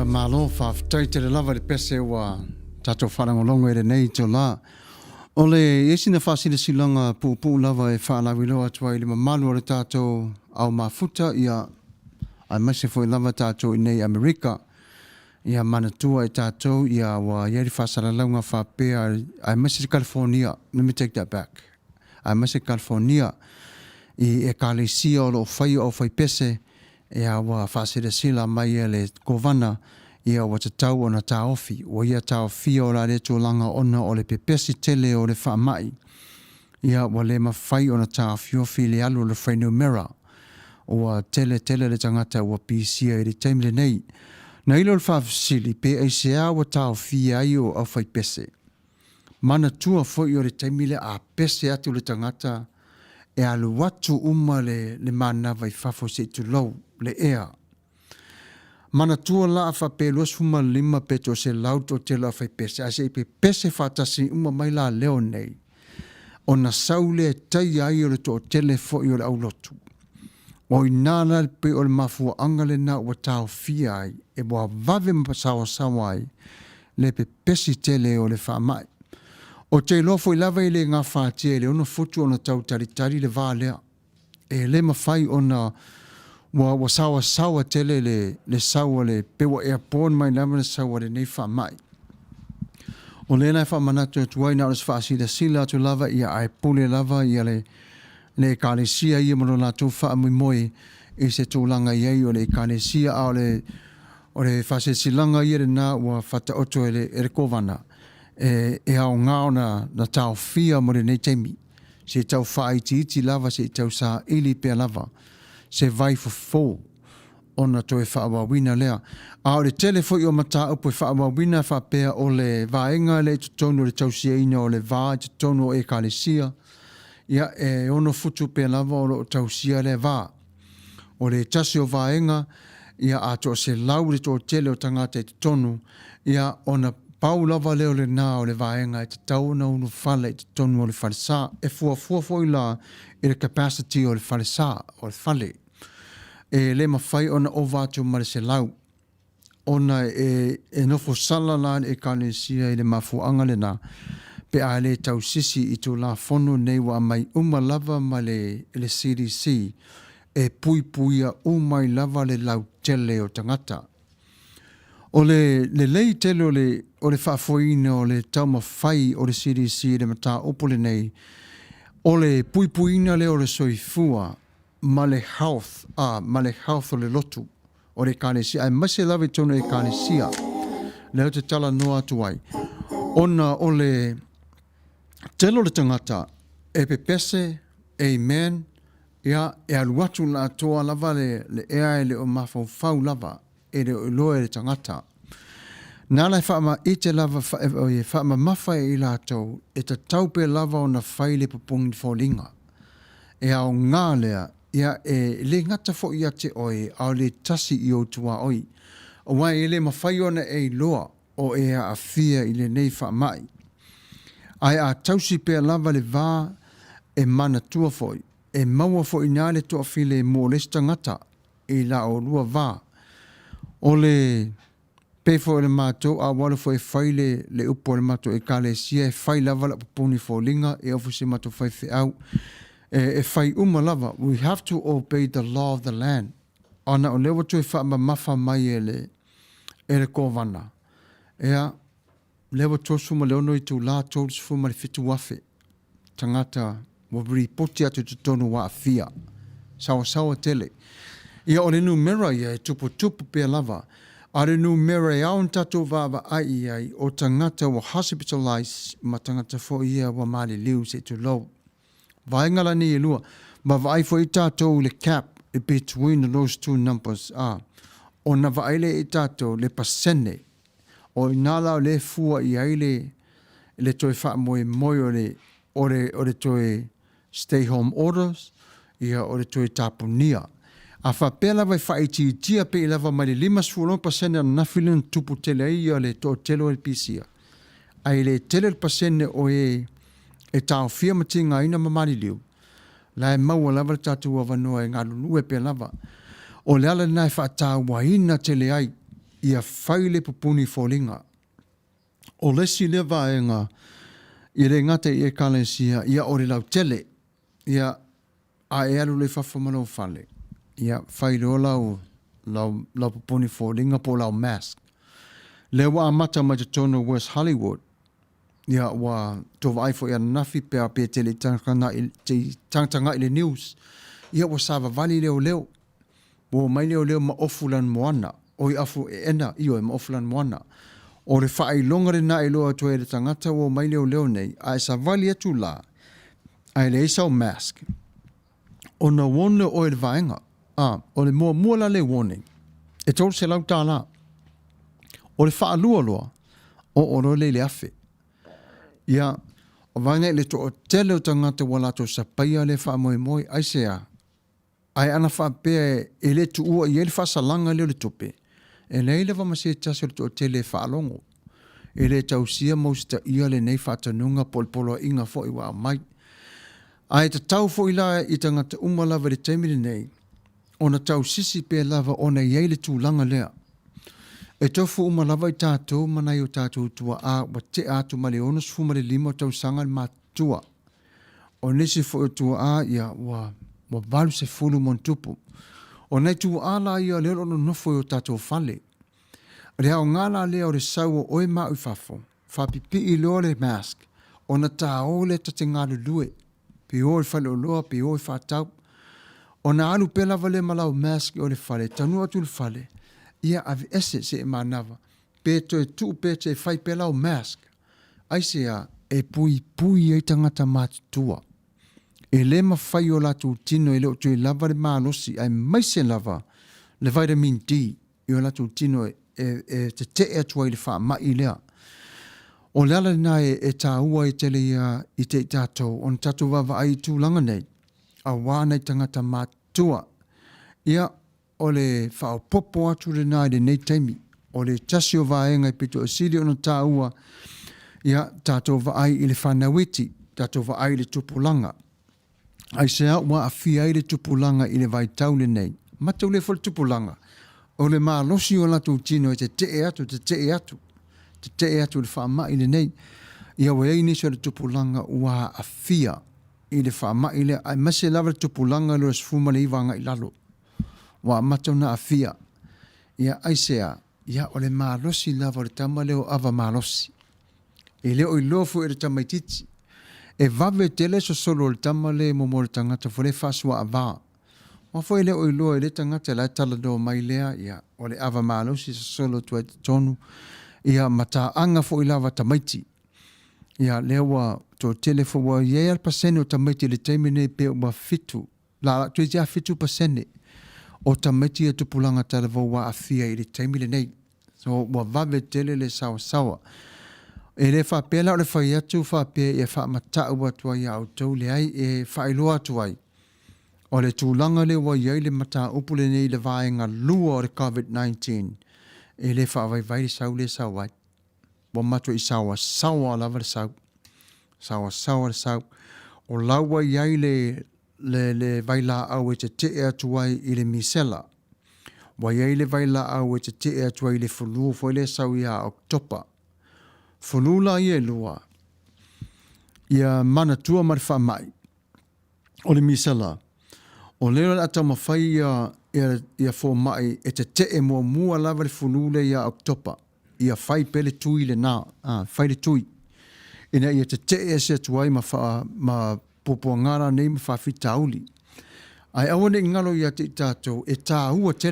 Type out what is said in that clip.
Ia malo faafetai tele lava i le pese ua tatou faalogologo i lenei itula. O le isi na faasilasilaga puupuu lava e faalauiloa atu ai i le mamalu o le tatou au mafuta, ia aemaise foi lava tatou i nei Amerika. Ia manatua e tatou ia ua i ai le faasalalauga faapea aemaise California, let me take that back, aemaise California i ekalesia o lo o faia o aufaipese, ia ua faasilasila mai e le Kovana ia ua tatau ona taofi, ua ia taofia o la lea tulaga ona o le pepesi tele o le faamai, ia ua le mafai ona taofiofi le alu o le fuainumera, ua tele tele le tagata ua pisia i le taimi lenei. Na ilo le faafesili pe aisea ua taofia ai o aufaipese. Manatua foi o le taimi lea a pese atu le tagata e alu atu uma le manava i fafo se i tulou le ea. Manatua la a faapea e 25 pe 100 le toatele o aufaipese, ae se i pepese faatasi uma mai la leo nei, ona sau lea e taia ai o le toatele foi o le aulotu. O i ina la pei o le mafuaaga lena ua taofia ai, e ua vave ma saoasaoa ai le pepesi tele o le faamai. Ou te iloa foi lava e le gafatia e le 6 futu ona tau talitali le va lea. E le mafai ona ua saoasaoa tele le sau o le pe ua airborne mai lava le sau a lenei faamai. O lea la e faamanatu atu ai na o se faasilasila atu lava ia ae pule lava ia le ekalesia ia ma lo latou faamoemoe i se tulaga i ai o le ekalesia, a o le faasilasilaga ia lena ua faataoto e le Kovana e aoga ona taofia mo lenei taimi, se i tau faaitiiti lava, se i tau saili pea lava se vaifofo ona toe faaauauina lea. A o le tele foi o mataupu e faaauauina faapea o le vaega lea i totonu o le tausiaina o le va i totonu o ekalesia, ia e 6 futu pea lava o lo o tausia lea va. O le tasi o vaega, ia a toaselau le toatele o tagata i totonu, ia ona pau lava lea o lena o le vaega e tatau ona ulufale i totonu o le falesa. E fuafua foi la i le capacity o le falesa, o le fale. E le mafai ona ova atu ma le 100 ona e nofo sala la le ekalesia i le mafuaaga lena pe a le tausisi i Tulafono nei ua aumai uma lava ma le CDC e puipuia uma ai lava le lautele o tagata. O le lelei tele o le faafoeina o le taumafai o le CDC i le mataupu lenei, o le puipuiina lea o le soifua ma le health, ma le health o le lotu o le ekalesia, aemaise lava i totonu o ekalesia lea ou te talanoa atu ai, ona o le tele o le tagata e pepese, amen, ia, e alu atu le atoa lava le ea e le o mafaufau lava, e le o iloa e le tagata. Na ala e faamaite lava, e faamamafa e i latou, e tatau pea lava ona fai le popogi foliga. E aoga lea, ia, e le gata foi ia te oe, a o le tasi i ou tuaoi. Aua e le mafai ona e iloa o e aafia i lenei faamai. Ae a tausi pea lava le va e manatua foi, e maua foi i ina le toafilemu o le isi tagata i la oulua va. O le pei foi o le matou a ou alu foi e fai le upu a le matou ekalesia, e fai lava lau pupuni foliga e oo foi i si matou faifeau, e fai uma lava. We have to obey the law of the land. Ona o lea ua toe faamamafa mai e le Kovana, ia, lea ua 36 itula, 37,000 tagata ua ripoti atu i totonu ua aafia. Saoasaoa tele. Ia, o le numera ia e tuputupu pea lava. A o le numera e ao ona tatou vaavaai i ai, o tagata ua hospitalize ma tagata foi ia ua maliliu se i tulou. Vaega la nei e lua, ma vaai foi tatou i le cap between those two numbers, ona vaai lea i tatou le pasene. O i ina la o lea e fua i ai le toe faamoemoe o le toe stay home orders, ia o le toe tapunia. A faapea lava e faaitiitia pei lava mai le 56% ananafi lea na tupu tele ai ia le toatele o le pisia, ae le tele le pasene o e taofia ma tigaina ma maliliu, la e maua lava le tatou avanoa e galulue pea lava. O le ala lena e faatauaina tele ai Ia fai le pupuni foliga. O le isi lea vaega, e le gata i Ekalesia, ia o le lautele. Ia, a e alu loa i fafo ma lou fale, ia fai loa lau, lau, lau pupuni foliga po o lau mask. Lea ua amata mai totonu o West Hollywood, ia ua tou vaai foi ananafi pe a pe te le i tagatagai i le news, ia ua savavali leoleo. Ua omai leoleo ma ofu lanumoana, oi afu eena, ioe, ma ofu lanumoana. O le faailoga lena e iloa atu ai e le tagata ua omai leoleo nei, a e savali atu la, ae leai sau mask, ona warn lea o oe e le vaega. A, o le muamua la le warning, e $300. O le faalua loa, oo loa lea i le $1,000. Ia, o vaega i le toatele o tagata ua latou sapaia lea faamoemoe, aisea? Ae ana faapea e le tuua i ai le faasalaga lea o le tupe, e leai lava ma se tasi o le toatele e faalogo. E le tausia ma usitaia lenei faatonuga po o le poloaiga foi ua aumai. Ae tatau foi la i tagata uma lava i le taimi lenei ona tausisi pea lava ona e i ai le tulaga lea. E tofu uma lava i tatou ma nai o tatou tuaa ua tea atu ma le 65 tausaga le matutua. O nisi foi o tuaa ia ua 80+. O nai tuaa la ia lea o lo o nonofo i o tatou fale. O le aoga la lea o le sau o oe ma au i fafo, faapipii loa le mask, ona ta o lea ta te galulue, pe o i le faleoloa pe o e faatau. Ona alu pea lava lea ma lau mask i o i le fale, taunuu atu i le fale, ia aveese seia manava, pe toe tuu pea se i fai pea lau mask. Aisea? E puipui ai tagata matutua. E le mafai o latou tino e le o toe lava le malosi aemaise lava le vitamin D i o latou tino e tetee atu ai i le faamai lea. O le ala lena e taua ai tele ia i te i tatou ona tatou vaavaai i tulaga nei aua nai tagata matutua. Ia, o le faaopoopo atu lena i lenei taimi. O le tasi o vaega e pito sili ona taua, ia tatou vaai i le fanau iti, tatou vaai i le tupulaga. Aisea ua aafia ai le tupulaga i le vaitau lenei? Mataulia foi le tupulaga, o le malosi o latou tino e tetee atu, tetee atu, tetee atu i le faamai lenei. Ia ua i ai nisi o le tupulaga ua aafia i le faamai lea, aemaise lava le tupulaga lea o le 19 agai i lalo, ua amata ona aafia. Ia aisea? Ia o le malosi lava o le tama lea o ava malosi. E le o iloa foi e le tamaitiiti. E vave tele sosolo o le tama lea mo le tagata foi lea e faasuaava. Aua foi e le o iloa e lea tagata la e talanoa mai lea, ia, o le ava malosi sosolo atu ai i totonu, ia ma taaga foi lava tamaiti. Ia lea ua toatele foi, ua i ai lava le pasene o tamaiti i le taimi lenei pe ua 7, la toeitiiti lava 7% o tamaiti ia tupulaga talavou ua aafia i le taimi lenei. So ua vave tele le saoasaoa. E le faapea la o le fai atu faapea ia faamatau atu ai ia outou, leai, e faailoa atu ai o le tulaga lea ua i ai le mataupu lenei i le vaega lua o le COVID-19, e le faavaivai le sau lea e sau ai. Ua matuai saoasaoa lava le sau. Saoasaoa le sau. O la ua i ai le, le, le vailaau e tetee atu ai i le misela. Ua i ai le vailaau e tetee atu ai i le fulu foi lea e sau ia Oketopa. Fulu la ia e lua, ia manatua ma le faamai. O le misela, o lea o le a taumafai ia, ia, ia fomai e tetee muamua lava le fulu lea ia Oketopa. Ia fai pea le tui lena, a, fai le tui, ina ia tetee ese atu ai ma, fa, ma puapuaga la nei ma faafitauli. Ae aua ne i galo ia te i tatou, e taua tele.